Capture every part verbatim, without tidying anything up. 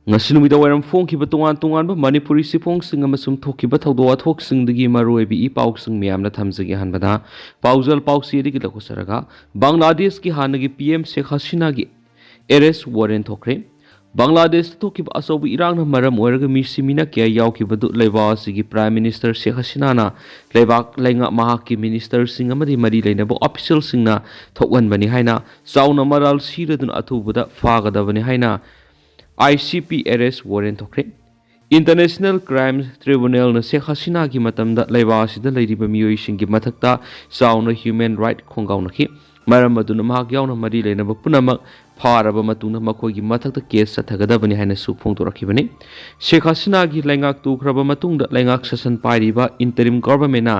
ꯉꯁꯤ ꯅꯨꯃꯤꯗꯥꯡ ꯋꯥꯏꯔꯝ ꯐꯣꯡꯈꯤꯕ ꯇꯣꯉꯥꯟ ꯇꯣꯉꯥꯟꯕ ꯃꯅꯤꯄꯨꯔꯤ ꯆꯦꯐꯣꯡꯁꯤꯡ ꯑꯃꯁꯨꯡ ꯊꯣꯛꯈꯤꯕ ꯊꯧꯗꯣꯛ ꯋꯥꯊꯣꯛꯁꯤꯡꯗꯒꯤ ꯃꯔꯨꯑꯣꯏꯕ ꯏ ꯄꯥꯎꯁꯤꯡ ꯃꯌꯥꯝꯅ ꯊꯝꯖꯒꯦ꯫ ꯑꯍꯥꯟꯕꯗ ꯄꯥꯎꯖꯦꯜ ꯄꯥꯎꯆꯦꯗꯒꯤ ꯂꯧꯈꯠꯆꯔꯒ, ꯕꯪꯒ꯭ꯂꯥꯗꯦꯁꯀꯤ ꯍꯥꯟꯅꯒꯤ ꯄꯤ ꯑꯦꯝ ꯁꯦꯈ ꯍꯁꯤꯅꯥꯒꯤ ꯑꯦꯔꯦꯁ ꯋꯥꯔꯦꯟ ꯊꯣꯛꯈ꯭ꯔꯦ꯫ ꯕꯪꯒ꯭ꯂꯥꯗꯦꯁꯇ ꯊꯣꯛꯈꯤꯕ ꯑꯆꯧꯕ ꯏꯔꯥꯡꯅ ꯃꯔꯝ ꯑꯣꯏꯔꯒ ꯃꯤ ꯁꯤꯃꯤꯅꯥ ꯀꯌꯥ ꯌꯥꯎꯈꯤꯕꯗꯨ ꯂꯩꯕꯥꯛ ꯑꯁꯤꯒꯤ ꯄ꯭ꯔꯥꯏꯝ ꯃꯤꯅꯤꯁꯇꯔ ꯁꯦꯈ ꯍꯁꯤꯅꯥꯅ ꯂꯩꯕꯥꯛ ꯂꯩꯉꯥꯛ ꯃꯍꯥꯛꯀꯤ ꯃꯤꯅꯤꯁꯇꯔꯁꯤꯡ ꯑꯃꯗꯤ ꯃꯔꯤ ꯂꯩꯅꯕ ꯑꯣꯐꯤꯁꯤꯌꯦꯜꯁꯤꯡꯅ ꯊꯣꯛꯍꯟꯕꯅꯤ ꯍꯥꯏꯅ ꯆꯥꯎꯅ ꯃꯔꯥꯜ ꯁꯤꯔꯗꯨꯅ ꯑꯊꯨꯕꯗ ꯐꯥꯒꯗꯕꯅꯤ ꯍꯥꯏꯅ I C P Ares Warren ꯊꯣꯛꯈ꯭ꯔꯦ꯫ ꯏꯟꯇꯔꯅꯦꯁꯅꯦꯜ ꯀ꯭ꯔꯥꯏꯝ ꯇ꯭ꯔꯤꯕꯨꯅꯦꯜꯅ ꯁꯦꯈ ꯍꯁꯤꯅꯥꯒꯤ ꯃꯇꯝꯗ ꯂꯩꯕꯥꯛ ꯑꯁꯤꯗ ꯂꯩꯔꯤꯕ ꯃꯤꯑꯣꯏꯁꯤꯡꯒꯤ ꯃꯊꯛꯇ ꯆꯥꯎꯅ ꯍ꯭ꯌꯨꯃꯦꯟ ꯔꯥꯏꯠ ꯈꯣꯡꯒꯥꯎꯅꯈꯤ꯫ ꯃꯔꯝ ꯑꯗꯨꯅ ꯃꯍꯥꯛ ꯌꯥꯎꯅ ꯃꯔꯤ ꯂꯩꯅꯕ ꯄꯨꯝꯅꯃꯛ ꯐꯥꯔꯕ ꯃꯇꯨꯡꯗ ꯃꯈꯣꯏꯒꯤ ꯃꯊꯛꯇ ꯀꯦꯁ ꯆꯠꯊꯒꯗꯕꯅꯤ ꯍꯥꯏꯅꯁꯨ ꯐꯣꯡꯗꯣꯔꯛꯈꯤꯕꯅꯤ꯫ ꯁꯦꯈ ꯍꯁꯤꯅꯥꯒꯤ ꯂꯩꯉꯥꯛ ꯇꯨꯈ꯭ꯔꯕ ꯃꯇꯨꯡꯗ ꯂꯩꯉꯥꯛ ꯁꯥꯁꯟ ꯄꯥꯏꯔꯤꯕ ꯏꯟꯇꯔꯤꯝ ꯒꯣꯚꯔꯟꯃꯦꯟꯅ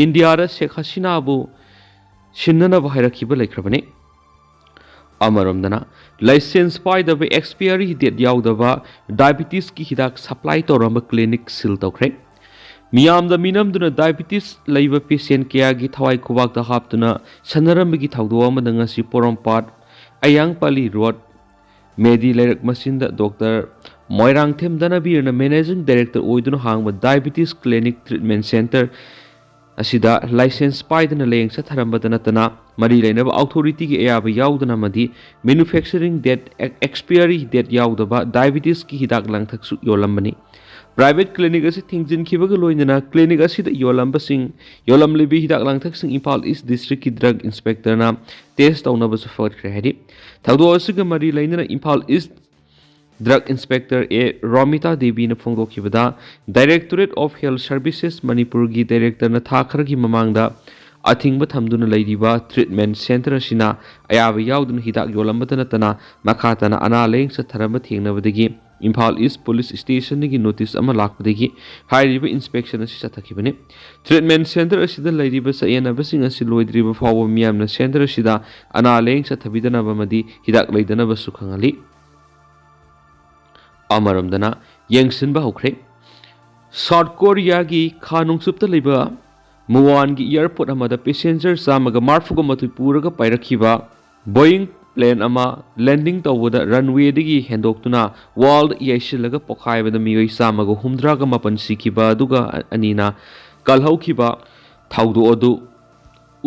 ꯏꯟꯗꯤꯌꯥꯗ ꯁꯦꯈ ꯍꯁꯤꯅꯥꯕꯨ ꯁꯤꯟꯅꯅꯕ ꯍꯥꯏꯔꯛꯈꯤꯕ ꯂꯩꯈ꯭ꯔꯕꯅꯤ꯫ ꯑꯃꯔꯣꯝꯗꯅ, ꯂꯥꯏꯁꯦꯟꯁ ꯄꯥꯏꯗꯕ, ꯑꯦꯛꯁꯄꯤꯌꯔꯤ ꯗꯦꯠ ꯌꯥꯎꯗꯕ ꯗꯥꯏꯕꯤꯇꯤꯁꯀꯤ ꯍꯤꯗꯥꯛ ꯁꯄ꯭ꯂꯥꯏ ꯇꯧꯔꯝꯕ ꯀ꯭ꯂꯤꯅꯤꯛ ꯁꯤꯜ ꯇꯧꯈ꯭ꯔꯦ꯫ ꯃꯤꯌꯥꯝꯗ ꯃꯤꯅꯝꯗꯨꯅ ꯗꯥꯏꯕꯤꯇꯤꯁ ꯂꯩꯕ ꯄꯦꯁꯦꯟ ꯀꯌꯥꯒꯤ ꯊꯋꯥꯏ ꯈꯨꯕꯥꯛꯇ ꯍꯥꯞꯇꯨꯅ ꯁꯥꯟꯅꯔꯝꯕꯒꯤ ꯊꯧꯗꯣꯛ ꯑꯃꯗ ꯉꯁꯤ ꯄꯣꯔꯣꯝꯄꯥꯠ ꯑꯌꯥꯡꯄꯥꯂꯤ ꯔꯣꯗ ꯃꯦꯗꯤ ꯂꯩꯔꯛ ꯃꯆꯤꯟꯗ ꯗꯣꯛꯇꯔ ꯃꯣꯏꯔꯥꯡꯊꯦꯝ ꯙꯅꯕꯤꯔꯅ ꯃꯦꯅꯦꯖꯤꯡ ꯗꯥꯏꯔꯦꯛꯇꯔ ꯑꯣꯏꯗꯨꯅ ꯍꯥꯡꯕ ꯗꯥꯏꯕꯤꯇꯤꯁ ꯀ꯭ꯂꯤꯅꯤꯛ ꯇ꯭ꯔꯤꯠꯃꯦꯟ ꯁꯦꯟꯇꯔ ꯑꯁꯤꯗ ꯂꯥꯏꯁꯦꯟꯁ ꯄꯥꯏꯗꯅ ꯂꯥꯌꯦꯡ ꯆꯠꯊꯔꯝꯕꯗ ꯅꯠꯇꯅ ꯃꯔꯤ ꯂꯩꯅꯕ ꯑꯣꯊꯣꯔꯤꯇꯤꯒꯤ ꯑꯌꯥꯕ ꯌꯥꯎꯗꯅ ꯑꯃꯗꯤ ꯃꯦꯅꯨꯐꯦꯛꯆꯔꯤꯡ ꯗꯦꯠ, ꯑꯦꯛꯁꯄꯤꯌꯔꯤ ꯗꯦꯠ ꯌꯥꯎꯗꯕ ꯗꯥꯏꯕꯤꯇꯤꯁꯀꯤ ꯍꯤꯗꯥꯛ ꯂꯥꯡꯊꯛꯁꯨ ꯌꯣꯜꯂꯝꯕꯅꯤ꯫ ꯄ꯭ꯔꯥꯏꯚꯦꯠ ꯀ꯭ꯂꯤꯅꯤꯛ ꯑꯁꯤ ꯊꯤꯡꯖꯤꯟꯈꯤꯕꯒ ꯂꯣꯏꯅꯅ ꯀ꯭ꯂꯤꯅꯤꯛ ꯑꯁꯤꯗ ꯌꯣꯜꯂꯝꯕꯁꯤꯡ, ꯌꯣꯜꯂꯝꯂꯤꯕ ꯍꯤꯗꯥꯛ ꯂꯥꯡꯊꯛꯁꯤꯡ ꯏꯝꯐꯥꯜ ꯏꯁ ꯗꯤꯁꯇ꯭ꯔꯤꯛꯀꯤ ꯗ꯭ꯔꯒ ꯏꯟꯁꯄꯦꯛꯇꯔꯅ ꯇꯦꯁ ꯇꯧꯅꯕꯁꯨ ꯐꯒꯠꯈ꯭ꯔꯦ ꯍꯥꯏꯔꯤ꯫ ꯊꯧꯗꯣꯛ ꯑꯁꯤꯒ ꯃꯔꯤ ꯂꯩꯅꯅ Imphal east drug inspector A Romita ꯗꯦꯕꯤꯅ ꯐꯣꯡꯗꯣꯛꯈꯤꯕꯗ, ꯗꯥꯏꯔꯦꯛꯇꯣꯔꯦꯠ ꯑꯣꯐ ꯍꯦꯜꯊ ꯁꯔꯚꯤꯁꯦꯁ ꯃꯅꯤꯄꯨꯔꯒꯤ ꯗꯥꯏꯔꯦꯛꯇꯔꯅ ꯊꯥ ꯈꯔꯒꯤ ꯃꯃꯥꯡꯗ ꯑꯊꯤꯡꯕ ꯊꯝꯗꯨꯅ ꯂꯩꯔꯤꯕ ꯇ꯭ꯔꯤꯠꯃꯦꯟ ꯁꯦꯟꯇꯔ ꯑꯁꯤꯅ ꯑꯌꯥꯕ ꯌꯥꯎꯗꯅ ꯍꯤꯗꯥꯛ ꯌꯣꯜꯂꯝꯕꯗ ꯅꯠꯇꯅ ꯃꯈꯥ ꯇꯥꯅ ꯑꯅꯥ ꯂꯥꯌꯦꯡ ꯆꯠꯊꯔꯝꯕ ꯊꯦꯡꯅꯕꯗꯒꯤ ꯏꯝꯐꯥꯜ ꯏꯁ ꯄꯨꯂꯤꯁ ꯁ꯭ꯇꯦꯁꯟꯗꯒꯤ ꯅꯣꯇꯤꯁ ꯑꯃ ꯂꯥꯛꯄꯗꯒꯤ ꯍꯥꯏꯔꯤꯕ ꯏꯟꯁꯄꯦꯛꯁꯟ ꯑꯁꯤ ꯆꯠꯊꯈꯤꯕꯅꯤ꯫ ꯇ꯭ꯔꯤꯠꯃꯦꯟ ꯁꯦꯟꯇꯔ ꯑꯁꯤꯗ ꯂꯩꯔꯤꯕ ꯆꯌꯦꯠꯅꯕꯁꯤꯡ ꯑꯁꯤ ꯂꯣꯏꯗ꯭ꯔꯤꯕ ꯐꯥꯎꯕ ꯃꯤꯌꯥꯝꯅ ꯁꯦꯟꯇꯔ ꯑꯁꯤꯗ ꯑꯅꯥ ꯂꯥꯌꯦꯡ ꯆꯠꯊꯕꯤꯗꯅꯕ ꯑꯃꯗꯤ ꯍꯤꯗꯥꯛ ꯂꯩꯗꯅꯕꯁꯨ ꯈꯪꯍꯜꯂꯤ꯫ ꯑꯃꯔꯣꯝꯗꯅ ꯌꯦꯡꯁꯤꯟꯕ ꯍꯧꯈ꯭ꯔꯦ꯫ ꯁꯥꯎꯠ ꯀꯣꯔꯤꯌꯥꯒꯤ ꯈꯥ ꯅꯣꯡꯆꯨꯞꯇ ꯂꯩꯕ ꯃꯨꯋꯥꯟꯒꯤ ꯑꯦꯌꯔꯄꯣꯔꯠ ꯑꯃꯗ ꯄꯦꯁꯦꯟꯖꯔ ꯆꯥꯝꯃꯒ ꯃꯔꯤꯐꯨꯒ ꯃꯥꯊꯣꯏ ꯄꯨꯔꯒ ꯄꯥꯏꯔꯛꯈꯤꯕ ꯕꯣꯌꯤꯡ ꯄ꯭ꯂꯦꯟ ꯑꯃ ꯂꯦꯟꯗꯤꯡ ꯇꯧꯕꯗ ꯔꯟꯋꯦꯗꯒꯤ ꯍꯦꯟꯗꯣꯛꯇꯨꯅ ꯋꯥꯜꯗ ꯌꯩꯁꯤꯜꯂꯒ ꯄꯣꯈꯥꯏꯕꯗ ꯃꯤꯑꯣꯏ ꯆꯥꯝꯃꯒ ꯍꯨꯝꯗ꯭ꯔꯥꯒ ꯃꯥꯄꯟ ꯁꯤꯈꯤꯕ, ꯑꯗꯨꯒ ꯑꯅꯤꯅ ꯀꯜꯍꯧꯈꯤꯕ ꯊꯧꯗꯣꯛ ꯑꯗꯨ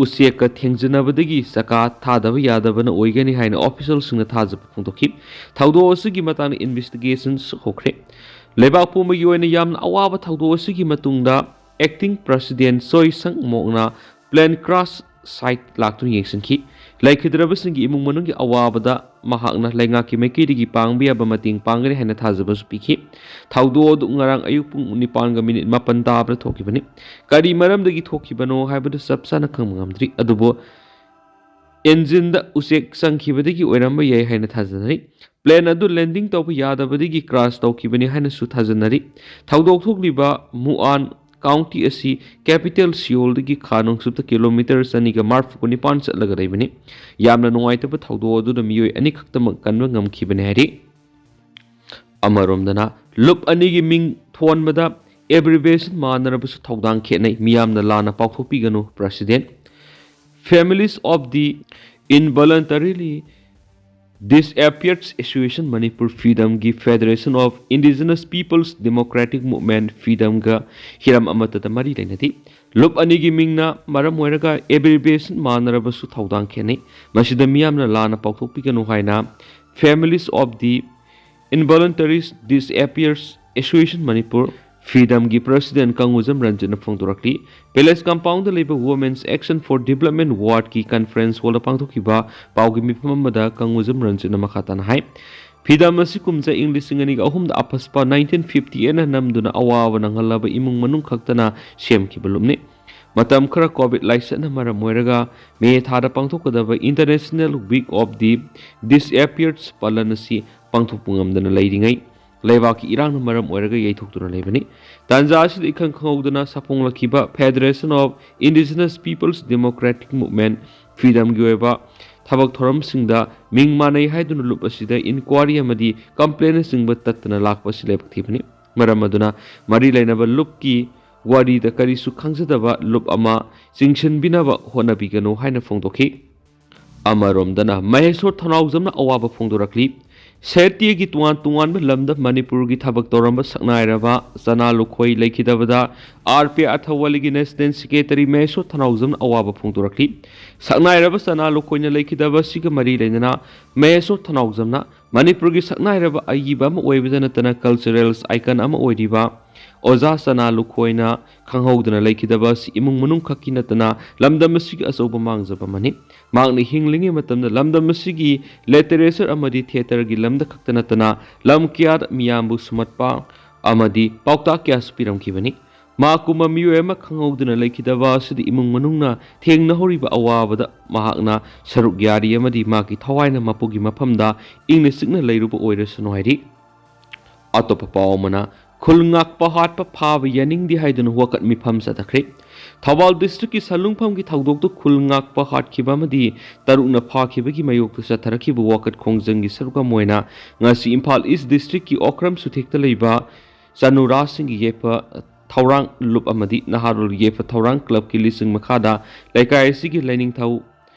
ꯎꯆꯦꯛꯀ ꯊꯦꯡꯖꯤꯟꯅꯕꯗꯒꯤ ꯆꯀꯥ ꯊꯥꯗꯕ ꯌꯥꯗꯕꯅ ꯑꯣꯏꯒꯅꯤ ꯍꯥꯏꯅ ꯑꯣꯐꯤꯁꯤꯌꯦꯜꯁꯤꯡꯅ ꯊꯥꯖꯕ ꯐꯣꯡꯗꯣꯛꯈꯤ꯫ ꯊꯧꯗꯣꯛ ꯑꯁꯤꯒꯤ ꯃꯇꯥꯡꯗ ꯏꯟꯚꯦꯁꯇꯤꯒꯦꯁꯟꯁꯨ ꯍꯧꯈ꯭ꯔꯦ꯫ ꯂꯩꯕꯥꯛ ꯄꯨꯝꯕꯒꯤ ꯑꯣꯏꯅ ꯌꯥꯝꯅ ꯑꯋꯥꯕ ꯊꯧꯗꯣꯛ ꯑꯁꯤꯒꯤ ꯃꯇꯨꯡꯗ ꯑꯦꯛꯇꯤꯡ ꯄ꯭ꯔꯁꯤꯗꯦꯟ ꯆꯣꯏ ꯁꯪ ꯃꯣꯛꯅ ꯄ꯭ꯂꯦꯟ ꯀ꯭ꯔꯥꯁ ꯁꯥꯏꯠ ꯂꯥꯛꯇꯨꯅ ꯌꯦꯡꯁꯤꯟꯈꯤ꯫ ꯂꯩꯈꯤꯗ꯭ꯔꯕꯁꯤꯡꯒꯤ ꯏꯃꯨꯡ ꯃꯅꯨꯡꯒꯤ ꯑꯋꯥꯕꯗ ꯃꯍꯥꯛꯅ ꯂꯩꯉꯥꯛꯀꯤ ꯃꯥꯏꯀꯩꯗꯒꯤ ꯄꯥꯡꯕ ꯌꯥꯕ ꯃꯇꯦꯡ ꯄꯥꯡꯒꯅꯤ ꯍꯥꯏꯅ ꯊꯥꯖꯕꯁꯨ ꯄꯤꯈꯤ꯫ ꯊꯧꯗꯣꯛ ꯑꯗꯨ ꯉꯔꯥꯡ ꯑꯌꯨꯛ ꯄꯨꯡ ꯅꯤꯄꯥꯟꯒ ꯃꯤꯅꯤꯠ ꯃꯥꯄꯟ ꯇꯥꯕꯗ ꯊꯣꯛꯈꯤꯕꯅꯤ꯫ ꯀꯔꯤ ꯃꯔꯝꯗꯒꯤ ꯊꯣꯛꯈꯤꯕꯅꯣ ꯍꯥꯏꯕꯗꯨ ꯆꯞ ꯆꯥꯅ ꯈꯪꯕ ꯉꯝꯗ꯭ꯔꯤ, ꯑꯗꯨꯕꯨ ꯏꯟꯖꯤꯟꯗ ꯎꯆꯦꯛ ꯆꯪꯈꯤꯕꯗꯒꯤ ꯑꯣꯏꯔꯝꯕ ꯌꯥꯏ ꯍꯥꯏꯅ ꯊꯥꯖꯅꯔꯤ꯫ ꯄ꯭ꯂꯦꯟ ꯑꯗꯨ ꯂꯦꯟꯗꯤꯡ ꯇꯧꯕ ꯌꯥꯗꯕꯗꯒꯤ ꯀ꯭ꯔꯥꯁ ꯇꯧꯈꯤꯕꯅꯤ ꯍꯥꯏꯅꯁꯨ ꯊꯥꯖꯅꯔꯤ꯫ ꯊꯧꯗꯣꯛ ꯊꯣꯛꯂꯤꯕ ꯃꯨꯑꯥꯟ ꯀꯥꯎꯟꯇꯤ ꯑꯁꯤ ꯀꯦꯄꯤꯇꯦꯜ ꯁꯤꯑꯣꯜꯗꯒꯤ ꯈꯥ ꯅꯣꯡꯆꯨꯞꯇ ꯀꯤꯂꯣꯃꯤꯇꯔ ꯆꯅꯤꯒ ꯃꯔꯤꯐꯨ ꯅꯤꯄꯥꯟ ꯆꯠꯂꯒ ꯂꯩꯕꯅꯤ꯫ ꯌꯥꯝꯅ ꯅꯨꯡꯉꯥꯏꯇꯕ ꯊꯧꯗꯣꯛ ꯑꯗꯨꯗ ꯃꯤꯑꯣꯏ ꯑꯅꯤꯈꯛꯇꯃꯛ ꯀꯟꯕ ꯉꯝꯈꯤꯕꯅꯤ ꯍꯥꯏꯔꯤ꯫ ꯑꯃꯔꯣꯝꯗꯅ, ꯂꯨꯞ ꯑꯅꯤꯒꯤ ꯃꯤꯡ ꯊꯣꯟꯕꯗ ꯑꯦꯕ꯭ꯔꯤꯕꯦꯁꯟ ꯃꯥꯟꯅꯔꯕꯁꯨ ꯊꯧꯗꯥꯡ ꯈꯦꯠꯅꯩ, ꯃꯤꯌꯥꯝꯅ ꯂꯥꯟꯅ ꯄꯥꯎꯊꯣꯛꯄꯤꯒꯅꯨ꯫ President, Families of the Involuntarily Disappeared Association Manipur, ꯐꯤꯗꯝꯒꯤ Federation of Indigenous Peoples Democratic Movement, ꯐꯤꯗꯝꯒ ꯍꯤꯔꯝ ꯑꯃꯠꯇꯗ ꯃꯔꯤ ꯂꯩꯅꯗꯦ꯫ ꯂꯨꯞ ꯑꯅꯤꯒꯤ ꯃꯤꯡꯅ ꯃꯔꯝ ꯑꯣꯏꯔꯒ ꯑꯦꯕ꯭ꯔꯤꯕꯦꯁꯟ ꯃꯥꯟꯅꯔꯕꯁꯨ ꯊꯧꯗꯥꯡ ꯈꯦꯠꯅꯩ꯫ ꯃꯁꯤꯗ ꯃꯤꯌꯥꯝꯅ ꯂꯥꯟꯅ ꯄꯥꯎꯊꯣꯛꯄꯤꯒꯅꯨ ꯍꯥꯏꯅ Families of the Involuntary Disappears Association Manipur, ꯐꯤꯗꯝꯒꯤ ꯄ꯭ꯔꯁꯤꯗꯦꯟ ꯀꯪꯉꯨꯖꯝ ꯔꯟꯖꯤꯠꯅ ꯐꯣꯡꯗꯣꯔꯛꯂꯤ꯫ ꯄꯦꯂꯦꯁ ꯀꯝꯄꯥꯎꯟꯗ ꯂꯩꯕ Women's Action for Development Wardꯀꯤ ꯀꯟꯐꯔꯦꯟꯁ ꯍꯣꯜꯗ ꯄꯥꯡꯊꯣꯛꯈꯤꯕ ꯄꯥꯎꯒꯤ ꯃꯤꯐꯝ ꯑꯃꯗ ꯀꯪꯉꯨꯖꯝ ꯔꯟꯖꯤꯠꯅ ꯃꯈꯥ ꯇꯥꯅ ꯍꯥꯏ, ꯐꯤꯗꯝ ꯑꯁꯤ ꯀꯨꯝꯖꯥ ꯏꯪ ꯂꯤꯁꯤꯡ ꯑꯅꯤꯒ ꯑꯍꯨꯝꯗ ꯑꯄꯁꯄ nineteen fifty eight ꯅ ꯅꯝꯗꯨꯅ ꯑꯋꯥꯕ ꯅꯪꯍꯜꯂꯕ ꯏꯃꯨꯡ ꯃꯅꯨꯡ ꯈꯛꯇꯅ ꯁꯦꯝꯈꯤꯕ ꯂꯨꯞꯅꯤ꯫ ꯃꯇꯝ ꯈꯔ ꯀꯣꯚꯤꯗ ꯂꯥꯏꯆꯠꯅ ꯃꯔꯝ ꯑꯣꯏꯔꯒ ꯃꯦ ꯊꯥꯗ ꯄꯥꯡꯊꯣꯛꯀꯗꯕ International Week of the Disappeared ꯄꯥꯂꯟ ꯑꯁꯤ ꯄꯥꯡꯊꯣꯛꯄ ꯉꯝꯗꯅ ꯂꯩꯔꯤꯉꯩ, ꯂꯩꯕꯥꯛꯀꯤ ꯏꯔꯥꯡꯅ ꯃꯔꯝ ꯑꯣꯏꯔꯒ ꯌꯩꯊꯣꯛꯇꯨꯅ ꯂꯩꯕꯅꯤ꯫ ꯇꯥꯟꯖꯥ ꯑꯁꯤꯗ ꯏꯈꯪ ꯈꯪꯍꯧꯗꯅ ꯁꯥꯐꯣꯡꯂꯛꯈꯤꯕ Federation of Indigenous Peoples Democratic Movement, ꯐꯤꯗꯝꯒꯤ ꯑꯣꯏꯕ ꯊꯕꯛ ꯊꯧꯔꯝꯁꯤꯡꯗ ꯃꯤꯡ ꯃꯥꯟꯅꯩ ꯍꯥꯏꯗꯨꯅ ꯂꯨꯞ ꯑꯁꯤꯗ ꯏꯟꯀ꯭ꯋꯥꯔꯤ ꯑꯃꯗꯤ ꯀꯝꯄ꯭ꯂꯦꯟꯅꯆꯤꯡꯕ ꯇꯠꯇꯅ ꯂꯥꯛꯄ ꯑꯁꯤ ꯂꯥꯏꯕꯛ ꯊꯤꯕꯅꯤ꯫ ꯃꯔꯝ ꯑꯗꯨꯅ ꯃꯔꯤ ꯂꯩꯅꯕ ꯂꯨꯞꯀꯤ ꯋꯥꯔꯤꯗ ꯀꯔꯤꯁꯨ ꯈꯪꯖꯗꯕ ꯂꯨꯞ ꯑꯃ ꯆꯤꯡꯁꯤꯟꯕꯤꯅꯕ ꯍꯣꯠꯅꯕꯤꯒꯅꯨ ꯍꯥꯏꯅ ꯐꯣꯡꯗꯣꯛꯈꯤ꯫ ꯑꯃꯔꯣꯝꯗꯅ ꯃꯍꯦꯁꯣꯔ ꯊꯧꯅꯥꯎꯖꯝꯅ ꯑꯋꯥꯕ ꯐꯣꯡꯗꯣꯔꯛꯂꯤ꯫ ꯁꯥꯍꯤꯇ꯭ꯌꯒꯤ ꯇꯣꯉꯥꯟ ꯇꯣꯉꯥꯟꯕ ꯂꯝꯗ ꯃꯅꯤꯄꯨꯔꯒꯤ ꯊꯕꯛ ꯇꯧꯔꯝꯕ ꯁꯛꯅꯥꯏꯔꯕ ꯆꯅꯥ Lukhoi ꯂꯩꯈꯤꯗꯕꯗ R P ꯑꯊꯋꯥꯂꯤꯒꯤ national secretary ꯃꯍꯦꯁꯣꯔ ꯊꯧꯅꯥꯎꯖꯝꯅ ꯑꯋꯥꯕ ꯐꯣꯡꯗꯣꯔꯛꯂꯤ꯫ ꯁꯛꯅꯥꯏꯔꯕ ꯆꯅꯥ ꯂꯨꯈꯣꯏꯅ ꯂꯩꯈꯤꯗꯕ ꯑꯁꯤꯒ ꯃꯔꯤ ꯂꯩꯅꯅ ꯃꯍꯦꯁꯣꯔ ꯊꯧꯅꯥꯎꯖꯝꯅ ꯃꯅꯤꯄꯨꯔꯒꯤ ꯁꯛꯅꯥꯏꯔꯕ ꯑꯏꯕ ꯑꯃ ꯑꯣꯏꯕꯗ ꯅꯠꯇꯅ ꯀꯜꯆꯔꯦꯜ ꯑꯥꯏꯀꯟ ꯑꯃ ꯑꯣꯏꯔꯤꯕ ꯑꯣꯖꯥ ꯆꯅꯥ ꯂꯨꯈꯣꯏꯅ ꯈꯪꯍꯧꯗꯅ ꯂꯩꯈꯤꯗꯕ ꯑꯁꯤ ꯏꯃꯨꯡ ꯃꯅꯨꯡ ꯈꯛꯀꯤ ꯅꯠꯇꯅ ꯂꯝꯗꯝ ꯑꯁꯤꯒꯤ ꯑꯆꯧꯕ ꯃꯥꯡꯖꯕ ꯑꯃꯅꯤ꯫ ꯃꯍꯥꯛꯅ ꯍꯤꯡꯂꯤꯉꯩ ꯃꯇꯝꯗ ꯂꯝꯗꯝ ꯑꯁꯤꯒꯤ ꯂꯤꯇꯔꯦꯆꯔ ꯑꯃꯗꯤ ꯊꯤꯌꯦꯇꯔꯒꯤ ꯂꯝꯗ ꯈꯛꯇ ꯅꯠꯇꯅ ꯂꯝ ꯀꯌꯥꯗ ꯃꯤꯌꯥꯝꯕꯨ ꯁꯨꯝꯍꯠꯄ ꯑꯃꯗꯤ ꯄꯥꯎꯇꯥꯛ ꯀꯌꯥꯁꯨ ꯄꯤꯔꯝꯈꯤꯕꯅꯤ꯫ ꯃꯍꯥꯛꯀꯨꯝꯕ ꯃꯤꯑꯣꯏ ꯑꯃ ꯈꯪꯍꯧꯗꯅ ꯂꯩꯈꯤꯗꯕ ꯑꯁꯤꯗ ꯏꯃꯨꯡ ꯃꯅꯨꯡꯅ ꯊꯦꯡꯅꯍꯧꯔꯤꯕ ꯑꯋꯥꯕꯗ ꯃꯍꯥꯛꯅ ꯁꯔꯨꯛ ꯌꯥꯔꯤ ꯑꯃꯗꯤ ꯃꯍꯥꯛꯀꯤ ꯊꯋꯥꯏꯅ ꯃꯄꯨꯒꯤ ꯃꯐꯝꯗ ꯏꯪꯅ ꯆꯤꯛꯅ ꯂꯩꯔꯨꯕ ꯑꯣꯏꯔꯁꯅꯨ ꯍꯥꯏꯔꯤ꯫ ꯑꯇꯣꯞꯄ ꯄꯥꯎ ꯑꯃꯅ, ꯈꯨꯜ ꯉꯥꯛꯄ ꯍꯥꯠꯄ ꯐꯥꯕ ꯌꯥꯅꯤꯡꯗꯦ ꯍꯥꯏꯗꯨꯅ ꯋꯥꯀꯠ ꯃꯤꯐꯝ ꯆꯠꯊꯈ꯭ꯔꯦ꯫ ꯊꯧꯕꯥꯜ ꯗꯤꯁꯇ꯭ꯔꯤꯛꯀꯤ ꯁꯟꯂꯨꯡꯐꯝꯒꯤ ꯊꯧꯗꯣꯛꯇ ꯈꯨꯜ ꯉꯥꯛꯄ ꯍꯥꯠꯈꯤꯕ ꯑꯃꯗꯤ ꯇꯔꯨꯛꯅ ꯐꯥꯈꯤꯕꯒꯤ ꯃꯥꯌꯣꯛꯇ ꯆꯠꯊꯔꯛꯈꯤꯕ ꯋꯥꯀꯠ ꯈꯣꯡꯖꯪꯒꯤ ꯁꯔꯨꯛ ꯑꯃ ꯑꯣꯏꯅ ꯉꯁꯤ ꯏꯝꯐꯥꯜ ꯏꯁ ꯗꯤꯁꯇ꯭ꯔꯤꯛꯀꯤ ꯑꯣꯀ꯭ꯔꯝ ꯁꯨꯊꯦꯛꯇ ꯂꯩꯕ ꯆꯅꯨꯔꯥꯁꯤꯡꯒꯤ ꯌꯦꯛꯄ ꯊꯧꯔꯥꯡ ꯂꯨꯞ ꯑꯃꯗꯤ ꯅꯍꯥꯔꯣꯜ ꯌꯦꯛꯄ ꯊꯧꯔꯥꯡ ꯀ꯭ꯂꯕꯀꯤ ꯂꯤꯁꯤꯡ ꯃꯈꯥꯗ ꯂꯩꯀꯥꯏ ꯑꯁꯤꯒꯤ ꯂꯥꯏꯅꯤꯡꯊꯧ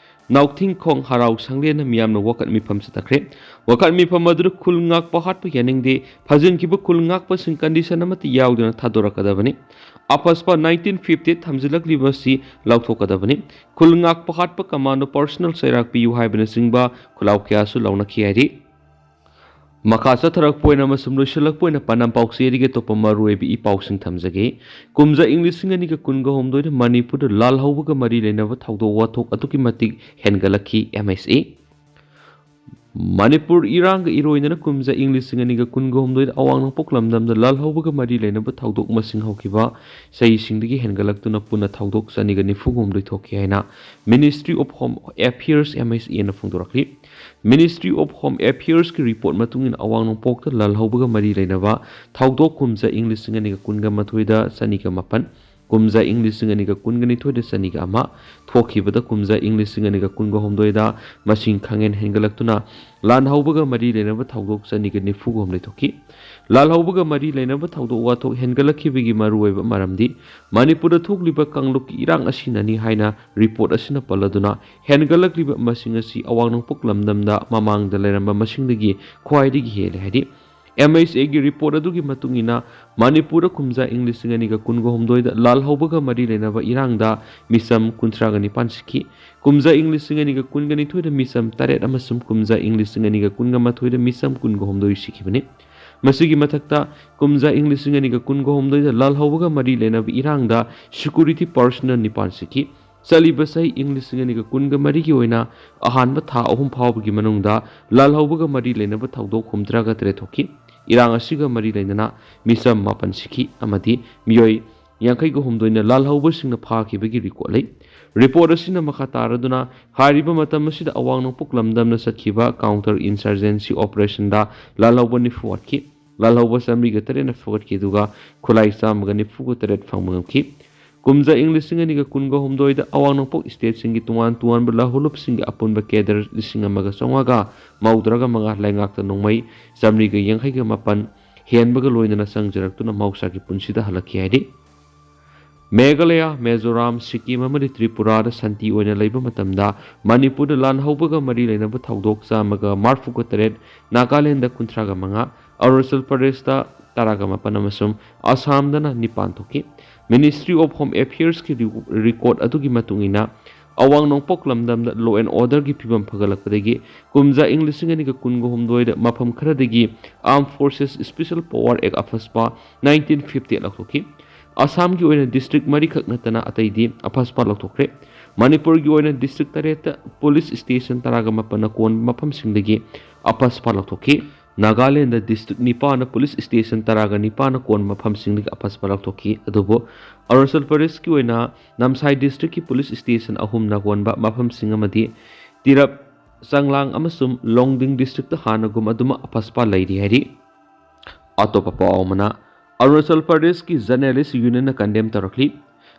ꯅꯥꯎꯊꯤꯡꯈꯣꯡ ꯍꯔꯥꯎ ꯁꯪꯂꯦꯟꯅ ꯃꯤꯌꯥꯝꯅ ꯋꯥꯀꯠ ꯃꯤꯐꯝ ꯆꯠꯊꯈ꯭ꯔꯦ꯫ ꯋꯥꯀꯠ ꯃꯤꯐꯝ ꯑꯗꯨꯗ ꯈꯨꯜ ꯉꯥꯛꯄ ꯍꯥꯠꯄ ꯌꯥꯅꯤꯡꯗꯦ, ꯐꯥꯖꯤꯟꯈꯤꯕ ꯈꯨꯜ ꯉꯥꯛꯄꯁꯤꯡ ꯀꯟꯗꯤꯁꯟ ꯑꯃꯠꯇ ꯌꯥꯎꯗꯅ ꯊꯥꯗꯣꯔꯛꯀꯗꯕꯅꯤ꯫ ꯑꯄꯁꯄ ꯅꯥꯏꯟꯇꯤꯟ ꯐꯤꯐꯇꯤ ꯊꯝꯖꯤꯜꯂꯛꯂꯤꯕ ꯑꯁꯤ ꯂꯧꯊꯣꯛꯀꯗꯕꯅꯤ꯫ ꯈꯨꯜ ꯉꯥꯛꯄ ꯍꯥꯠꯄ ꯀꯃꯥꯟꯗꯣ ꯄꯔꯁꯅꯦꯜ ꯆꯩꯔꯥꯛ ꯄꯤꯌꯨ ꯍꯥꯏꯕꯅꯆꯤꯡꯕ ꯈꯨꯜꯂꯥꯎ ꯀꯌꯥꯁꯨ ꯂꯥꯎꯅꯈꯤ ꯍꯥꯏꯔꯤ꯫ ꯃꯈꯥ ꯆꯠꯊꯔꯛꯄ ꯑꯣꯏꯅ ꯑꯃꯁꯨꯡ ꯂꯣꯏꯁꯤꯜꯂꯛꯄ ꯑꯣꯏꯅ ꯄꯥꯟꯗꯝ ꯄꯥꯎꯆꯦ ꯑꯗꯨꯒꯤ ꯑꯇꯣꯞꯄ ꯃꯔꯨꯑꯣꯏꯕ ꯏ ꯄꯥꯎꯁꯤꯡ ꯊꯝꯖꯒꯦ꯫ ꯀꯨꯝꯖꯥ ꯏꯪ ꯂꯤꯁꯤꯡ ꯑꯅꯤꯒ ꯀꯨꯟꯒ ꯍꯨꯝꯗꯣꯏꯗ ꯃꯅꯤꯄꯨꯔꯗ ꯂꯥꯜꯍꯧꯕꯒ ꯃꯔꯤ ꯂꯩꯅꯕ ꯊꯧꯗꯣꯛ ꯋꯥꯊꯣꯛ ꯑꯗꯨꯛꯀꯤ ꯃꯇꯤꯛ ꯍꯦꯟꯒꯠꯂꯛꯈꯤ, ꯑꯦꯝ ꯑꯦꯁ ꯑꯦ꯫ ꯃꯅꯤꯄꯨꯔ ꯏꯔꯥꯡꯒ ꯏꯔꯣꯏꯅꯅ ꯀꯨꯝꯖꯥ ꯏꯪ ꯂꯤꯁꯤꯡ ꯑꯅꯤꯒ ꯀꯨꯟꯒ ꯍꯨꯝꯗꯣꯏꯗ ꯑꯋꯥꯡ ꯅꯣꯡꯄꯣꯛ ꯂꯝꯗꯝꯗ ꯂꯥꯜꯍꯧꯕꯒ ꯃꯔꯤ ꯂꯩꯅꯕ ꯊꯧꯗꯣꯛ ꯃꯁꯤꯡ ꯍꯧꯈꯤꯕ ꯆꯍꯤꯁꯤꯡꯗꯒꯤ ꯍꯦꯟꯒꯠꯂꯛꯇꯨꯅ ꯄꯨꯟꯅ ꯊꯧꯗꯣꯛ ꯆꯅꯤꯒ ꯅꯤꯐꯨ ꯍꯨꯝꯗꯣꯏ ꯊꯣꯛꯈꯤ ꯍꯥꯏꯅ Ministry of Home Affairs, M S ꯑꯦꯅ ꯐꯣꯡꯗꯣꯔꯛꯂꯤ꯫ Ministry of Home Affairsꯀꯤ ꯔꯤꯄꯣꯔꯠ ꯃꯇꯨꯡ ꯏꯟꯅ ꯑꯋꯥꯡ ꯅꯣꯡꯄꯣꯛꯇ ꯂꯥꯜꯍꯧꯕꯒ ꯃꯔꯤ ꯂꯩꯅꯕ ꯊꯧꯗꯣꯛ ꯀꯨꯝꯖꯥ ꯏꯪ ꯂꯤꯁꯤꯡ ꯑꯅꯤꯒ ꯀꯨꯟꯒ ꯃꯥꯊꯣꯏꯗ ꯆꯅꯤꯒ ꯃꯥꯄꯟ, ꯀꯨꯝꯖꯥ ꯏꯪ ꯂꯤꯁꯤꯡ ꯑꯅꯤꯒ ꯀꯨꯟꯒ ꯅꯤꯊꯣꯏꯗ ꯆꯅꯤꯒ ꯑꯃ, ꯊꯣꯛꯈꯤꯕꯗ ꯀꯨꯝꯖꯥ ꯏꯪ ꯂꯤꯁꯤꯡ ꯑꯅꯤꯒ ꯀꯨꯟꯒ ꯍꯨꯝꯗꯣꯏꯗ ꯃꯁꯤꯡ ꯈꯪꯍꯦꯟ ꯍꯦꯟꯒꯠꯂꯛꯇꯨꯅ ꯂꯥꯟ ꯍꯧꯕꯒ ꯃꯔꯤ ꯂꯩꯅꯕ ꯊꯧꯗꯣꯛ ꯆꯅꯤꯒ ꯅꯤꯐꯨꯒ ꯍꯨꯝꯗꯣꯏ ꯊꯣꯛꯈꯤ꯫ ꯂꯥꯜ ꯍꯧꯕꯒ ꯃꯔꯤ ꯂꯩꯅꯕ ꯊꯧꯗꯣꯛ ꯋꯥꯊꯣꯛ ꯍꯦꯟꯒꯠꯂꯛꯈꯤꯕꯒꯤ ꯃꯔꯨꯑꯣꯏꯕ ꯃꯔꯝꯗꯤ ꯃꯅꯤꯄꯨꯔꯗ ꯊꯣꯛꯂꯤꯕ ꯀꯥꯡꯂꯨꯞꯀꯤ ꯏꯔꯥꯡ ꯑꯁꯤꯅꯅꯤ ꯍꯥꯏꯅ ꯔꯤꯄꯣꯔꯠ ꯑꯁꯤꯅ ꯄꯜꯂꯗꯨꯅ ꯍꯦꯟꯒꯠꯂꯛꯂꯤꯕ ꯃꯁꯤꯡ ꯑꯁꯤ ꯑꯋꯥꯡ ꯅꯣꯡꯄꯣꯛ ꯂꯝꯗꯝꯗ ꯃꯃꯥꯡꯗ ꯂꯩꯔꯝꯕ ꯃꯁꯤꯡꯗꯒꯤ ꯈ꯭ꯋꯥꯏꯗꯒꯤ ꯍꯦꯜꯂꯦ ꯍꯥꯏꯔꯤ꯫ ꯑꯦꯝ ꯑꯩꯆ ꯑꯦꯒꯤ ꯔꯤꯄꯣꯔꯠ ꯑꯗꯨꯒꯤ ꯃꯇꯨꯡ ꯏꯟꯅ ꯃꯅꯤꯄꯨꯔꯗ ꯀꯨꯝꯖꯥ ꯏꯪ ꯂꯤꯁꯤꯡ ꯑꯅꯤꯒ ꯀꯨꯟꯒ ꯍꯨꯝꯗꯣꯏꯗ ꯂꯥꯜ ꯍꯧꯕꯒ ꯃꯔꯤ ꯂꯩꯅꯕ ꯏꯔꯥꯡꯗ ꯃꯤꯆꯝ ꯀꯨꯟꯊ꯭ꯔꯥꯒ ꯅꯤꯄꯥꯟ ꯁꯤꯈꯤ꯫ ꯀꯨꯝꯖꯥ ꯏꯪ ꯂꯤꯁꯤꯡ ꯑꯅꯤꯒ ꯀꯨꯟꯒ ꯅꯤꯊꯣꯏꯗ ꯃꯤꯆꯝ ꯇꯔꯦꯠ ꯑꯃꯁꯨꯡ ꯀꯨꯝꯖꯥ ꯏꯪ ꯂꯤꯁꯤꯡ ꯑꯅꯤꯒ ꯀꯨꯟꯒ ꯃꯥꯊꯣꯏꯗ ꯃꯤꯆꯝ ꯀꯨꯟꯒ ꯍꯨꯝꯗꯣꯏ ꯁꯤꯈꯤꯕꯅꯤ꯫ ꯃꯁꯤꯒꯤ ꯃꯊꯛꯇ ꯀꯨꯝꯖꯥ ꯏꯪ ꯂꯤꯁꯤꯡ ꯑꯅꯤꯒ ꯀꯨꯟꯒ ꯍꯨꯝꯗꯣꯏꯗ ꯂꯥꯜ ꯍꯧꯕꯒ ꯃꯔꯤ ꯂꯩꯅꯕ ꯏꯔꯥꯡꯗ security personnel ꯅꯤꯄꯥꯟ ꯁꯤꯈꯤ꯫ ꯆꯠꯂꯤꯕ ꯆꯍꯤ ꯏꯪ ꯂꯤꯁꯤꯡ ꯑꯅꯤꯒ ꯀꯨꯟꯒ ꯃꯔꯤꯒꯤ ꯑꯣꯏꯅ ꯑꯍꯥꯟꯕ ꯊꯥ ꯑꯍꯨꯝ ꯐꯥꯎꯕꯒꯤ ꯃꯅꯨꯡꯗ ꯂꯥꯜ ꯍꯧꯕꯒ ꯃꯔꯤ ꯂꯩꯅꯕ ꯊꯧꯗꯣꯛ ꯍꯨꯝꯗ꯭ꯔꯥꯒ ꯇꯔꯦꯠ ꯊꯣꯛꯈꯤ꯫ ꯏꯔꯥꯡ ꯑꯁꯤꯒ ꯃꯔꯤ ꯂꯩꯅꯅ ꯃꯤꯆꯝ ꯃꯥꯄꯟ ꯁꯤꯈꯤ ꯑꯃꯗꯤ ꯃꯤꯑꯣꯏ ꯌꯥꯡꯈꯩꯒ ꯍꯨꯝꯗꯣꯏꯅ ꯂꯥꯜ ꯍꯧꯕꯁꯤꯡꯅ ꯐꯥꯈꯤꯕꯒꯤ ꯔꯤꯄꯣꯔꯠ ꯂꯩ꯫ ꯔꯤꯄꯣꯔꯠ ꯑꯁꯤꯅ ꯃꯈꯥ ꯇꯥꯔꯗꯨꯅ ꯍꯥꯏꯔꯤꯕ ꯃꯇꯝ ꯑꯁꯤꯗ ꯑꯋꯥꯡ ꯅꯣꯡꯄꯣꯛ ꯂꯝꯗꯝꯅ ꯆꯠꯈꯤꯕ counter insurgency operationꯗ ꯂꯥꯜ ꯍꯧꯕ ꯅꯤꯐꯨ ꯍꯥꯠꯈꯤ꯫ ꯂꯥꯜ ꯍꯧꯕ ꯆꯥꯃꯔꯤꯒ ꯇꯔꯦꯠꯅ ꯐꯒꯠꯈꯤ, ꯑꯗꯨꯒ ꯈꯨꯠꯂꯥꯏ ꯆꯥꯝꯃꯒ ꯅꯤꯐꯨꯒ ꯇꯔꯦꯠ ꯐꯪꯕ ꯉꯝꯈꯤ꯫ ꯀꯨꯝꯖꯥ ꯏꯪ ꯂꯤꯁꯤꯡ ꯑꯅꯤꯒ ꯀꯨꯟꯒ ꯍꯨꯝꯗꯣꯏꯗ ꯑꯋꯥꯡ ꯅꯣꯡꯄꯣꯛ stateꯁꯤꯡꯒꯤ ꯇꯣꯉꯥꯟ ꯇꯣꯉꯥꯟꯕ ꯂꯥꯜꯍꯧꯂꯨꯞꯁꯤꯡꯒꯤ ꯑꯄꯨꯟꯕ cadre ꯂꯤꯁꯤꯡ ꯑꯃꯒ ꯆꯥꯝꯃꯉꯥꯒ ꯃꯧꯗ꯭ꯔꯥꯒ ꯃꯉꯥ ꯂꯩꯉꯥꯛꯇ ꯅꯣꯡꯃꯩ ꯆꯥꯃꯔꯤꯒ ꯌꯥꯡꯈꯩꯒ ꯃꯥꯄꯟ ꯍꯦꯟꯕꯒ ꯂꯣꯏꯅꯅ ꯆꯪꯖꯔꯛꯇꯨꯅ ꯃꯍꯧꯁꯥꯒꯤ ꯄꯨꯟꯁꯤꯗ ꯍꯜꯂꯛꯈꯤ ꯍꯥꯏꯔꯤ꯫ ꯃꯦꯘꯥꯂꯌꯥ, ꯃꯤꯖꯣꯔꯥꯝ, ꯁꯤꯛꯀꯤꯝ ꯑꯃꯗꯤ ꯇ꯭ꯔꯤꯄꯨꯔꯥꯗ ꯁꯥꯟꯇꯤ ꯑꯣꯏꯅ ꯂꯩꯕ ꯃꯇꯝꯗ ꯃꯅꯤꯄꯨꯔꯗ ꯂꯥꯟ ꯍꯧꯕꯒ ꯃꯔꯤ ꯂꯩꯅꯕ ꯊꯧꯗꯣꯛ ꯆꯥꯝꯃꯒ ꯃꯔꯤꯐꯨꯒ ꯇꯔꯦꯠ, ꯅꯥꯒꯥꯂꯦꯟꯗ ꯀꯨꯟꯊ꯭ꯔꯥꯒ ꯃꯉꯥ, ꯑꯔꯨꯅꯥꯆꯜ ꯄ꯭ꯔꯗꯦꯁꯇ ꯇꯔꯥꯒ ꯃꯥꯄꯟ ꯑꯃꯁꯨꯡ ꯑꯁꯥꯝꯗꯅ ꯅꯤꯄꯥꯟ ꯊꯣꯛꯈꯤ꯫ Ministry of Home Affairsꯀꯤ ꯔꯤ-, ꯔꯤꯀꯣꯔꯠ ꯑꯗꯨꯒꯤ ꯃꯇꯨꯡ ꯏꯟꯅ, ꯑꯋꯥꯡ ꯅꯣꯡꯄꯣꯛ ꯂꯝꯗꯝꯗ law and orderꯒꯤ ꯐꯤꯕꯝ ꯐꯒꯠꯂꯛꯄꯗꯒꯤ ꯀꯨꯝꯖꯥ ꯏꯪ ꯂꯤꯁꯤꯡ ꯑꯅꯤꯒ ꯀꯨꯟꯒ ꯍꯨꯝꯗꯣꯏꯗ ꯃꯐꯝ ꯈꯔꯗꯒꯤ Armed Forces Special Power Act, ꯑꯐꯁꯄꯥ, nineteen fifty-eight ꯂꯧꯊꯣꯛꯈꯤ꯫ ꯑꯁꯥꯝꯒꯤ ꯑꯣꯏꯅ district ꯃꯔꯤꯈꯛ ꯅꯠꯇꯅ ꯑꯇꯩꯗꯤ ꯑꯐꯁꯄꯥ ꯂꯧꯊꯣꯛꯈ꯭ꯔꯦ꯫ ꯃꯅꯤꯄꯨꯔꯒꯤ ꯑꯣꯏꯅ district ꯇꯔꯦꯠꯇ police station ꯇꯔꯥꯒ ꯃꯥꯄꯟꯅ ꯀꯣꯟꯕ ꯃꯐꯝꯁꯤꯡꯗꯒꯤ ꯑꯐꯁꯄꯥ ꯂꯧꯊꯣꯛꯈꯤ꯫ ꯅꯥꯒꯥꯂꯦꯟꯗ district ꯅꯤꯄꯥꯟꯅ police station ꯇꯔꯥꯒ ꯅꯤꯄꯥꯟꯅ ꯀꯣꯟꯕ ꯃꯐꯝꯁꯤꯡꯗꯒꯤ ꯑꯐꯁꯄꯥ ꯂꯧꯊꯣꯛꯈꯤ꯫ ꯑꯗꯨꯕꯨ ꯑꯔꯨꯅꯥꯆꯜ ꯄ꯭ꯔꯗꯦꯁꯀꯤ ꯑꯣꯏꯅ ꯅꯝꯁꯥꯏ districtꯀꯤ police station ꯑꯍꯨꯝꯅ ꯀꯣꯟꯕ ꯃꯐꯝꯁꯤꯡ ꯑꯃꯗꯤ ꯇꯤꯔꯞ, ꯆꯥꯡꯂꯥꯡ ꯑꯃꯁꯨꯡ ꯂꯣꯡꯗꯤꯡ districtꯇ ꯍꯥꯟꯅꯒꯨꯝ ꯑꯗꯨꯃꯛ ꯑꯐꯁꯄꯥ ꯂꯩꯔꯤ ꯍꯥꯏꯔꯤ꯫ ꯑꯇꯣꯞꯄ ꯄꯥꯎ ꯑꯃꯅ, ꯑꯔꯨꯅꯥꯆꯜ ꯄ꯭ꯔꯗꯦꯁꯀꯤ ꯖꯔꯅꯦꯂꯤꯁ ꯌꯨꯅꯤꯌꯟꯅ ꯀꯟꯗꯦꯝ ꯇꯧꯔꯛꯂꯤ꯫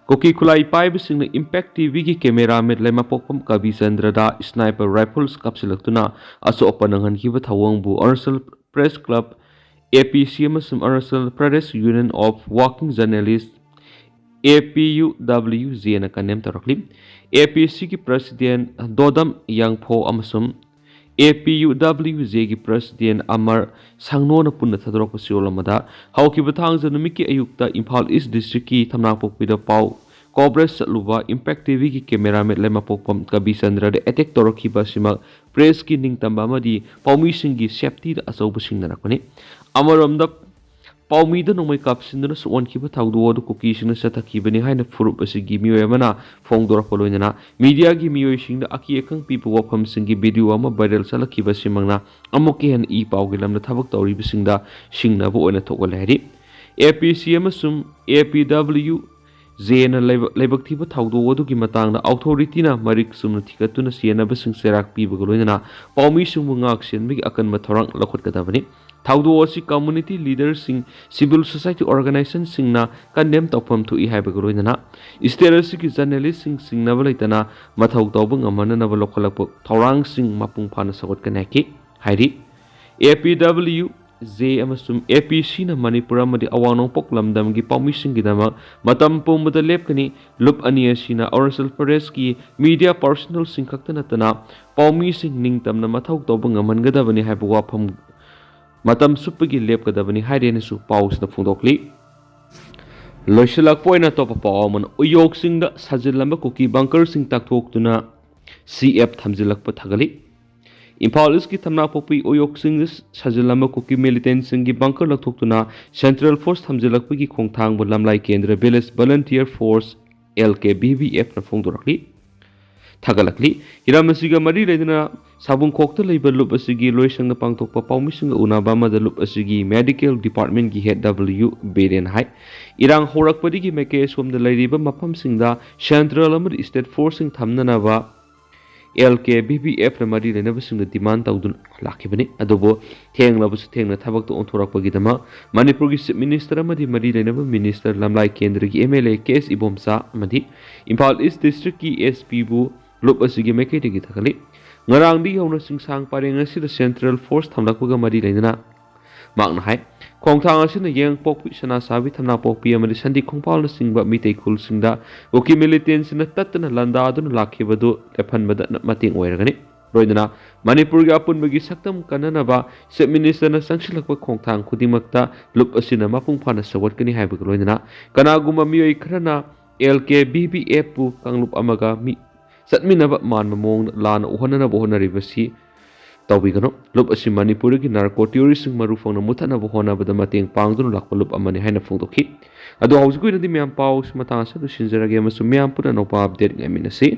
ꯀꯨꯀꯤ ꯈꯨꯠꯂꯥꯏ ꯄꯥꯏꯕꯁꯤꯡꯅ ꯏꯝꯄꯦꯛ ꯇꯤꯚꯤꯒꯤ ꯀꯦꯃꯦꯔꯥꯃꯦꯟ ꯂꯩꯃꯄꯣꯛꯐꯝ ꯀꯕꯤꯆꯟꯗ꯭ꯔꯗ ꯁ꯭ꯅꯥꯏꯄꯔ ꯔꯥꯏꯐꯜꯁ ꯀꯥꯞꯁꯤꯜꯂꯛꯇꯨꯅ ꯑꯁꯣꯛ ꯑꯄꯟ ꯅꯪꯍꯟꯈꯤꯕ ꯊꯧꯑꯣꯡꯕꯨ Arunachal press club, A P C, ꯑꯃꯁꯨꯡ Arunachal Pradesh union of working journalists, A P U W ꯖꯦꯅ ꯀꯟꯗꯦꯝ ꯇꯧꯔꯛꯂꯤ꯫ ꯑꯦ ꯄꯤ ꯁꯤꯒꯤ ꯄ꯭ꯔꯦꯁꯤꯗꯦꯟ ꯗꯣꯗꯝ ꯌꯥꯡꯐꯣ ꯑꯃꯁꯨꯡ ꯑꯦ ꯄꯤ ꯌꯨ ꯗꯕ꯭ꯂꯤꯌꯨ ꯖꯦꯒꯤ ꯄ꯭ꯔꯦꯁꯤꯗꯦꯟ ꯑꯃꯔ ꯁꯪꯅꯣꯅ ꯄꯨꯟꯅ ꯊꯥꯗꯣꯔꯛꯄ ꯆꯦꯔꯣꯜ ꯑꯃꯗ, ꯍꯧꯈꯤꯕ ꯊꯥꯡꯖ ꯅꯨꯃꯤꯠꯀꯤ ꯑꯌꯨꯛꯇ ꯏꯝꯐꯥꯜ ꯏꯁ ꯗꯤꯁꯇ꯭ꯔꯤꯛꯀꯤ ꯊꯝꯅꯥꯄꯣꯛꯄꯤꯗ ꯄꯥꯎ ꯀꯣꯚꯔꯦꯖ ꯆꯠꯂꯨꯕ ꯏꯝꯄꯦꯛ ꯇꯤꯚꯤꯒꯤ ꯀꯦꯃꯦꯔꯥꯃꯦꯟ ꯂꯩꯃꯄꯣꯛꯐꯝ ꯀꯕꯤꯆꯟꯗ꯭ꯔꯗ ꯑꯦꯇꯦꯛ ꯇꯧꯔꯛꯈꯤꯕ ꯑꯁꯤꯃꯛ ꯄ꯭ꯔꯦꯁꯀꯤ ꯅꯤꯡꯇꯝꯕ ꯑꯃꯗꯤ ꯄꯥꯎꯃꯤꯁꯤꯡꯒꯤ ꯁꯦꯐꯇꯤꯗ ꯑꯆꯧꯕ ꯁꯤꯡꯅꯔꯛꯄꯅꯤ꯫ ꯑꯃꯔꯣꯝꯗ, ꯄꯥꯎꯃꯤꯗ ꯅꯣꯡꯃꯩ ꯀꯥꯞꯁꯤꯟꯗꯨꯅ ꯁꯣꯛꯍꯟꯈꯤꯕ ꯊꯧꯗꯣꯛ ꯑꯗꯨ ꯀꯨꯀꯤꯁꯤꯡꯅ ꯆꯠꯊꯈꯤꯕꯅꯤ ꯍꯥꯏꯅ ꯐꯨꯔꯨꯞ ꯑꯁꯤꯒꯤ ꯃꯤꯑꯣꯏ ꯑꯃꯅ ꯐꯣꯡꯗꯣꯔꯛꯄ ꯂꯣꯏꯅꯅ ꯃꯤꯗꯤꯌꯥꯒꯤ ꯃꯤꯑꯣꯏꯁꯤꯡꯗ ꯑꯀꯤ ꯑꯈꯪ ꯄꯤꯕ ꯋꯥꯐꯝꯁꯤꯡꯒꯤ ꯚꯤꯗꯤꯑꯣ ꯑꯃ ꯚꯥꯏꯔꯦꯜ ꯆꯠꯂꯛꯈꯤꯕ ꯑꯁꯤꯃꯛꯅ ꯑꯃꯨꯛꯀ ꯍꯦꯟꯅ ꯏ ꯄꯥꯎꯒꯤ ꯂꯝꯗ ꯊꯕꯛ ꯇꯧꯔꯤꯕꯁꯤꯡꯗ ꯁꯤꯡꯅꯕ ꯑꯣꯏꯅ ꯊꯣꯛꯍꯜꯂꯦ ꯍꯥꯏꯔꯤ꯫ ꯑꯦ ꯄꯤ ꯁꯤ ꯑꯃꯁꯨꯡ ꯑꯦ ꯄꯤ ꯗꯕ꯭ꯂꯤꯌꯨ ꯖꯦꯅ ꯂꯩꯕ-, ꯂꯥꯏꯕꯛ ꯊꯤꯕ ꯊꯧꯗꯣꯛ ꯑꯗꯨꯒꯤ ꯃꯇꯥꯡꯗ ꯑꯣꯊꯣꯔꯤꯇꯤꯅ ꯃꯔꯤꯛ ꯆꯨꯝꯅ ꯊꯤꯒꯠꯇꯨꯅ ꯆꯦꯟꯅꯕꯁꯤꯡ ꯆꯩꯔꯥꯛ ꯄꯤꯕꯒ ꯂꯣꯏꯅꯅ ꯄꯥꯎꯃꯤꯁꯤꯡꯕꯨ ꯉꯥꯛ ꯁꯦꯟꯕꯒꯤ ꯑꯀꯟꯕ ꯊꯧꯔꯥꯡ ꯂꯧꯈꯠꯀꯗꯕꯅꯤ꯫ ꯊꯧꯗꯣꯛ ꯑꯁꯤ ꯀꯝꯃꯨꯅꯤꯇꯤ ꯂꯤꯗꯔꯁꯤꯡ, ꯁꯤꯚꯤꯜ ꯁꯣꯁꯥꯏꯇꯤ ꯑꯣꯔꯒꯅꯥꯏꯖꯦꯁꯟꯁꯤꯡꯅ ꯀꯟꯗꯦꯝ ꯇꯧꯐꯝ ꯊꯣꯛꯏ ꯍꯥꯏꯕꯒ ꯂꯣꯏꯅꯅ ꯁ꯭ꯇꯦꯠ ꯑꯁꯤꯒꯤ ꯖꯔꯅꯦꯂꯤꯁꯁꯤꯡ ꯁꯤꯡꯅꯕ ꯂꯩꯇꯅ ꯃꯊꯧ ꯇꯧꯕ ꯉꯝꯍꯟꯅꯅꯕ ꯂꯧꯈꯠꯂꯛꯄ ꯊꯧꯔꯥꯡꯁꯤꯡ ꯃꯄꯨꯡ ꯐꯥꯅ ꯁꯧꯒꯠꯀꯅꯤ ꯍꯥꯏꯈꯤ, ꯍꯥꯏꯔꯤ꯫ ꯑꯦ ꯄꯤ ꯗꯕ꯭ꯂꯤꯌꯨ ꯖꯦ ꯑꯃꯁꯨꯡ ꯑꯦ ꯄꯤ ꯁꯤꯅ ꯃꯅꯤꯄꯨꯔ ꯑꯃꯗꯤ ꯑꯋꯥꯡ ꯅꯣꯡꯄꯣꯛ ꯂꯝꯗꯝꯒꯤ ꯄꯥꯎꯃꯤꯁꯤꯡꯒꯤꯗꯃꯛ ꯃꯇꯝ ꯄꯨꯝꯕꯗ ꯂꯦꯞꯀꯅꯤ꯫ ꯂꯨꯞ ꯑꯅꯤ ꯑꯁꯤꯅ ꯑꯔꯨꯅꯥꯆꯜ ꯄ꯭ꯔꯗꯦꯁꯀꯤ ꯃꯤꯗꯤꯌꯥ ꯄꯥꯔꯁꯣꯅꯦꯜꯁꯤꯡ ꯈꯛꯇ ꯅꯠꯇꯅ ꯄꯥꯎꯃꯤꯁꯤꯡ ꯅꯤꯡꯇꯝꯅ ꯃꯊꯧ ꯇꯧꯕ ꯉꯝꯍꯟꯒꯗꯕꯅꯤ ꯍꯥꯏꯕ ꯋꯥꯐꯝ ꯃꯇꯝ ꯆꯨꯞꯄꯒꯤ ꯂꯦꯞꯀꯗꯕꯅꯤ ꯍꯥꯏꯔꯦꯅꯁꯨ ꯄꯥꯎꯁꯤꯗ ꯐꯣꯡꯗꯣꯛꯂꯤ꯫ ꯂꯣꯏꯁꯤꯜꯂꯛꯄ ꯑꯣꯏꯅ ꯑꯇꯣꯞꯄ ꯄꯥꯎ ꯑꯃꯅ, ꯎꯌꯣꯛꯁꯤꯡꯗ ꯁꯥꯖꯤꯜꯂꯝꯕ ꯀꯨꯀꯤ ꯕꯪꯀꯔꯁꯤꯡ ꯇꯥꯛꯊꯣꯛꯇꯨꯅ ꯁꯤ ꯑꯦꯐ ꯊꯝꯖꯤꯜꯂꯛꯄ ꯊꯥꯒꯠꯂꯤ꯫ ꯏꯝꯐꯥꯜ ꯏꯁꯀꯤ ꯊꯝꯅꯥꯄꯣꯛꯄꯤ ꯎꯌꯣꯛꯁꯤꯡꯗ ꯁꯥꯖꯤꯜꯂꯝꯕ ꯀꯨꯀꯤ ꯃꯤꯂꯤꯇꯦꯟꯁꯤꯡꯒꯤ ꯕꯪꯀꯔ ꯂꯧꯊꯣꯛꯇꯨꯅ ꯁꯦꯟꯇ꯭ꯔꯦꯜ ꯐꯣꯔꯁ ꯊꯝꯖꯤꯜꯂꯛꯄꯒꯤ ꯈꯣꯡꯊꯥꯡꯕꯨ ꯂꯝꯂꯥꯏ ꯀꯦꯟꯗ꯭ꯔ ꯚꯤꯂꯦꯖ ꯚꯣꯂꯨꯟꯇꯤꯌꯔ ꯐꯣꯔꯁ, ꯑꯦꯜ ꯀꯦ ꯚꯤ ꯚꯤ ꯑꯦꯐꯅ ꯐꯣꯡꯗꯣꯔꯛꯂꯤ꯫ ꯊꯥꯒꯠꯂꯛꯂꯤ꯫ ꯍꯤꯔꯝ ꯑꯁꯤꯒ ꯃꯔꯤ ꯂꯩꯅꯅ ꯁꯥꯕꯨꯡꯈꯣꯛꯇ ꯂꯩꯕ ꯂꯨꯞ ꯑꯁꯤꯒꯤ ꯂꯣꯏꯁꯪꯗ ꯄꯥꯡꯊꯣꯛꯄ ꯄꯥꯎꯃꯤꯁꯤꯡꯒ ꯎꯅꯕ ꯑꯃꯗ ꯂꯨꯞ ꯑꯁꯤꯒꯤ ꯃꯦꯗꯤꯀꯦꯜ ꯗꯤꯄꯥꯔꯠꯃꯦꯟꯒꯤ ꯍꯦꯗ ꯗꯕ꯭ꯂꯤꯌꯨ ꯕꯤꯔꯦꯟ ꯍꯥꯏ, ꯏꯔꯥꯡ ꯍꯧꯔꯛꯄꯗꯒꯤ ꯃꯥꯏꯀꯩ ꯑꯁꯣꯝꯗ ꯂꯩꯔꯤꯕ ꯃꯐꯝꯁꯤꯡꯗ ꯁꯦꯟꯇ꯭ꯔꯦꯜ ꯑꯃꯗꯤ ꯁ꯭ꯇꯦꯠ ꯐꯣꯔꯁꯁꯤꯡ ꯊꯝꯅꯅꯕ ꯑꯦꯜ ꯀꯦ ꯚꯤ ꯚꯤ ꯑꯦꯐꯅ ꯃꯔꯤ ꯂꯩꯅꯕꯁꯤꯡꯗ ꯗꯤꯃꯥꯟ ꯇꯧꯗꯨꯅ ꯂꯥꯛꯈꯤꯕꯅꯤ꯫ ꯑꯗꯨꯕꯨ ꯊꯦꯡꯂꯕꯁꯨ ꯊꯦꯡꯅ ꯊꯕꯛꯇ ꯑꯣꯟꯊꯣꯔꯛꯄꯒꯤꯗꯃꯛ ꯃꯅꯤꯄꯨꯔꯒꯤ ꯆꯤꯐ ꯃꯤꯅꯤꯁꯇꯔ ꯑꯃꯗꯤ ꯃꯔꯤ ꯂꯩꯅꯕ ꯃꯤꯅꯤꯁꯇꯔ, ꯂꯝꯂꯥꯏ ꯀꯦꯟꯗ꯭ꯔꯒꯤ ꯑꯦꯝ ꯑꯦꯜ ꯑꯦ ꯀꯦ ꯑꯦꯁ ꯏꯕꯣꯝꯆꯥ ꯑꯃꯗꯤ ꯏꯝꯐꯥꯜ ꯏꯁ ꯗꯤꯁꯇ꯭ꯔꯤꯛꯀꯤ ꯑꯦꯁ ꯄꯤꯕꯨ ꯂꯨꯞ ꯑꯁꯤꯒꯤ ꯃꯥꯏꯀꯩꯗꯒꯤ ꯊꯥꯒꯠꯂꯤ꯫ ꯉꯔꯥꯡꯗꯒꯤ ꯍꯧꯅ ꯆꯤꯡꯁꯥꯡ ꯄꯔꯦꯡ ꯑꯁꯤꯗ ꯁꯦꯟꯇ꯭ꯔꯦꯜ ꯐꯣꯔꯁ ꯊꯝꯂꯛꯄꯒ ꯃꯔꯤ ꯂꯩꯅꯅ ꯃꯍꯥꯛꯅ ꯍꯥꯏ, ꯈꯣꯡꯊꯥꯡ ꯑꯁꯤꯅ ꯌꯦꯡꯄꯣꯛꯄꯤ, ꯁꯅꯥꯁꯥꯕꯤ, ꯊꯝꯅꯥꯄꯣꯛꯄꯤ ꯑꯃꯗꯤ ꯁꯟꯗꯤ ꯈꯣꯡꯄꯥꯜꯅꯆꯤꯡꯕ ꯃꯤꯇꯩ ꯈꯨꯜꯁꯤꯡꯗ ꯀꯨꯀꯤ ꯃꯤꯂꯤꯇꯦꯟꯁꯤꯡꯅ ꯇꯠꯇꯅ ꯂꯥꯟꯗꯥꯗꯨꯅ ꯂꯥꯛꯈꯤꯕꯗꯨ ꯂꯦꯞꯍꯟꯕꯗ ꯃꯇꯦꯡ ꯑꯣꯏꯔꯒꯅꯤ꯫ ꯂꯣꯏꯅꯅ ꯃꯅꯤꯄꯨꯔꯒꯤ ꯑꯄꯨꯟꯕꯒꯤ ꯁꯛꯇꯝ ꯀꯟꯅꯅꯕ ꯆꯤꯐ ꯃꯤꯅꯤꯁꯇꯔꯅ ꯆꯪꯁꯤꯜꯂꯛꯄ ꯈꯣꯡꯊꯥꯡ ꯈꯨꯗꯤꯡꯃꯛꯇ ꯂꯨꯞ ꯑꯁꯤꯅ ꯃꯄꯨꯡ ꯐꯥꯅ ꯁꯧꯒꯠꯀꯅꯤ ꯍꯥꯏꯕꯒ ꯂꯣꯏꯅꯅ ꯀꯅꯥꯒꯨꯝꯕ ꯃꯤꯑꯣꯏ ꯈꯔꯅ ꯑꯦꯜ ꯀꯦ ꯚꯤ ꯚꯤ ꯑꯦꯐꯄꯨ ꯀꯥꯡꯂꯨꯞ ꯑꯃꯒ ꯃꯤ ꯆꯠꯃꯤꯟꯅꯕ ꯃꯥꯟꯕ ꯃꯑꯣꯡꯗ ꯂꯥꯟꯅ ꯎꯍꯟꯅꯅꯕ ꯍꯣꯠꯅꯔꯤꯕꯁꯤ ꯇꯧꯕꯤꯒꯅꯨ꯫ ꯂꯨꯞ ꯑꯁꯤ ꯃꯅꯤꯄꯨꯔꯗꯒꯤ ꯅꯥꯔꯀꯣ ꯇꯤꯑꯣꯔꯤꯁꯁꯤꯡ ꯃꯔꯨ ꯐꯪꯅ ꯃꯨꯊꯠꯅꯕ ꯍꯣꯠꯅꯕꯗ ꯃꯇꯦꯡ ꯄꯥꯡꯗꯨꯅ ꯂꯥꯛꯄ ꯂꯨꯞ ꯑꯃꯅꯤ ꯍꯥꯏꯅ ꯐꯣꯡꯗꯣꯛꯈꯤ꯫ ꯑꯗꯣ ꯍꯧꯖꯤꯛꯀꯤ ꯑꯣꯏꯅꯗꯤ ꯃꯌꯥꯝ ꯄꯥꯎꯁꯤ ꯃꯇꯥꯡ ꯑꯁꯤꯗ ꯂꯣꯏꯁꯤꯟꯖꯔꯒꯦ ꯑꯃꯁꯨꯡ ꯃꯌꯥꯝ ꯄꯨꯟꯅ ꯑꯅꯧꯕ ꯑꯞꯗꯦꯠ ꯉꯥꯏꯃꯤꯟꯅꯁꯤ꯫